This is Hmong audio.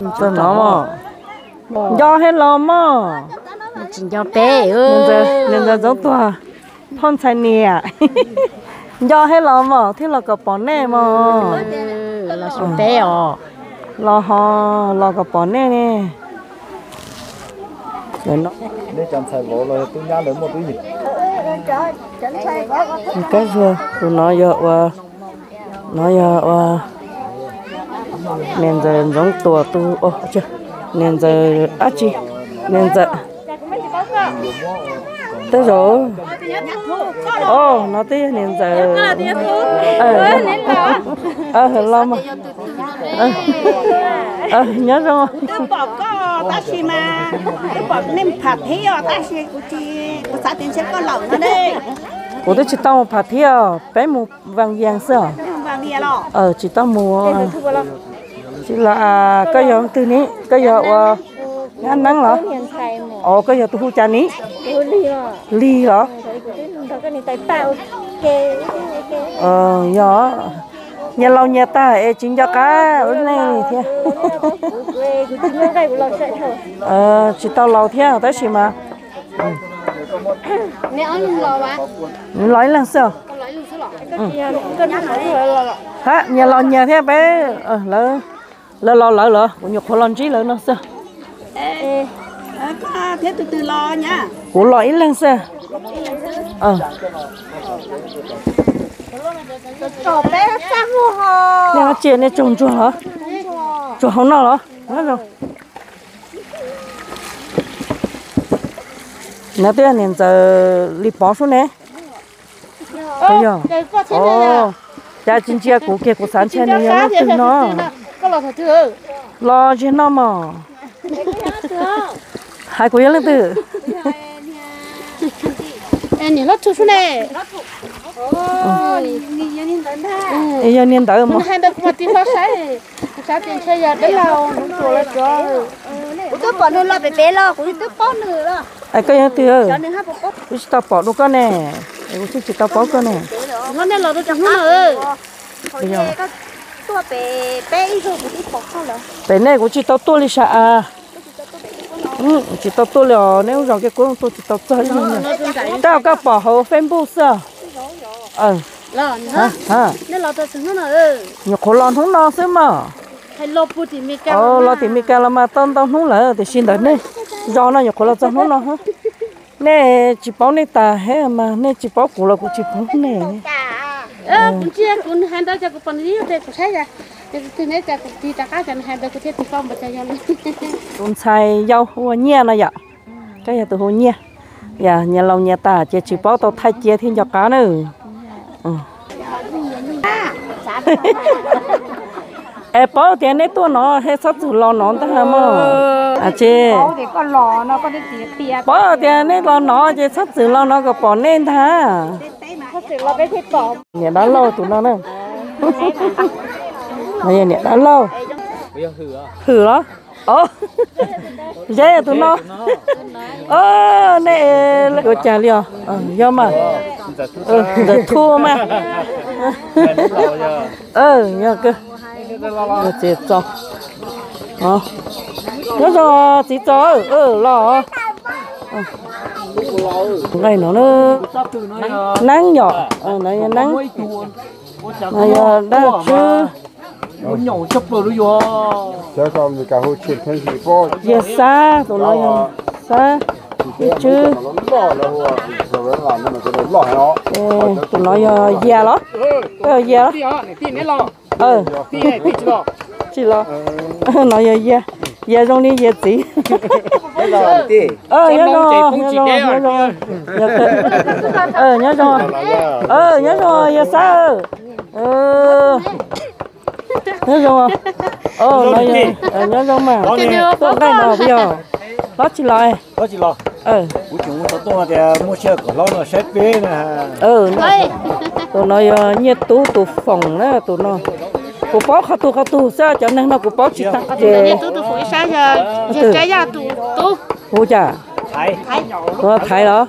Txog no mog, nco thiab los mog. Tsis nco peb. Niam ntxawm Ntxoov Tuag, phauj ntxhais niam, nco thiab los mog, thiab los kom pom nej mog. Los peb os. Los ho, los kom pom nej ne. Nej cov ntxhais vauv los tub nyab lawv muaj tub ywg. Kab zuag tus no yog ua, no yog ua niam ntxawm Ntxoov Tuag tus, niam ntxawm dab tsi, niam ntxawm, tej zaum, o, no twb yog niam ntxawm, los mas, nyob zoo. Twb pom koj tab sis mas, twb pom nej pham thib os, tab sis kuv tsis, kuv xav tias ntshe koj laus no ne. Kuv twb tsis tau mus pham thib os, peb mus Vaj Vias xwb os. Tsis tau mus. Tsis los, koj yog twg ni? Koj yog ua Nyab Neeb los? Os, koj yog tus hu cas ni? Lig los? Yog, nyias laus nyias tag es tsis nco qab ua neej li thiab. Tsis tau laus thiab tab sis mas los ib leeg xwb os. Hab, nyias los nyias thiab peb, lawv, lawv los lawv los, kuv nyuam qhuav los ntsib lawv no xwb. Kuv los ib leeg xwb. Nej tsis, nej tsaug ntsuag los? Tsuag hauv no los? No twb yog niam ntxawm Lis Pov sub ne. Yog, cas tsis ntsia kuv kiag, kuv xav ntshai nws yog leej twg no. Los zeg no mog. Hais kuv yog leej twg? Niam hlob Tug sub ne. Yog niag ntawd mas. Hais ntawd kuv mam tig hlo saib, kuv xav tias ntshe yog dab laug hluas los tsuav. Kuv twb pom nws los pem pem los kuv twb paub nws los. Koj yog leej twg? Kuv tsis tau pom dua koj ne, kuv twb tsis tau paub koj ne. Hlob, nej los rau cov hnub no. Tuaj pem peb ib zaug kuv twb pom koj lawm. Pem nej kuv tsis tau tuaj li sas as. Tsis tau tuaj li os, neb lub zos kiag kuv tuaj tsis tau txog ib zaug. Tab koj pom hauv Facebook xwb. Nyuam qhuav los hnub no xwb mas. Los tim Meskas los mas tau ntau hnub lawm, tiam sis ntawm nej zos no nyuam qhuav los txog hnub no. Nej tsis paub nej tas thiab mas, nej tsis paub kuv los kuv tsis paub nej. Tus ntxhais yau hu ua Nyiaj no yom. Koj yog tus hu Nyiaj. Yog nyias laus nyias tas ces tsis paub tau thaij cia thiab nco qab na. Es paub tias neb tuaj no thiaj txhob txwm los no ntag mog. Tsis paub tias neb los no ces txhob txwm los no kom pom nej ntag. Niam dab laug tus no na. Niam dab laug. Hwm los? Zeb tus no. Nej ua cas li os? Yog mas. Ntxawm Thu mas. Yog kawg. Txiv Txos. Nyob zoo txiv Txos, los. Nqaij no na. Neeb yom, no yog Neeb. No yog Daj Tswb. Yog Xab, tus no yog Xab, Daj Tswb. Tus no yog Yias los? Koj yog Yias los? Tsis los. No yog Yias, Yias zoo li Yias txiv. Nyob zoo, nyob zoo, nyob zoo. Nyob zoo, nyob zoo Yias Xab. Nyob zoo. Nyob zoo mas. Tuaj nqaij no puas yog? Hlob tsis los. Tus no yog Nyiaj Tub tus foom na tus no. Kuv paub qhov tug qhov tug xwb, cov neeg no kuv paub tsis tag ces. Hu cas? Thaiv los?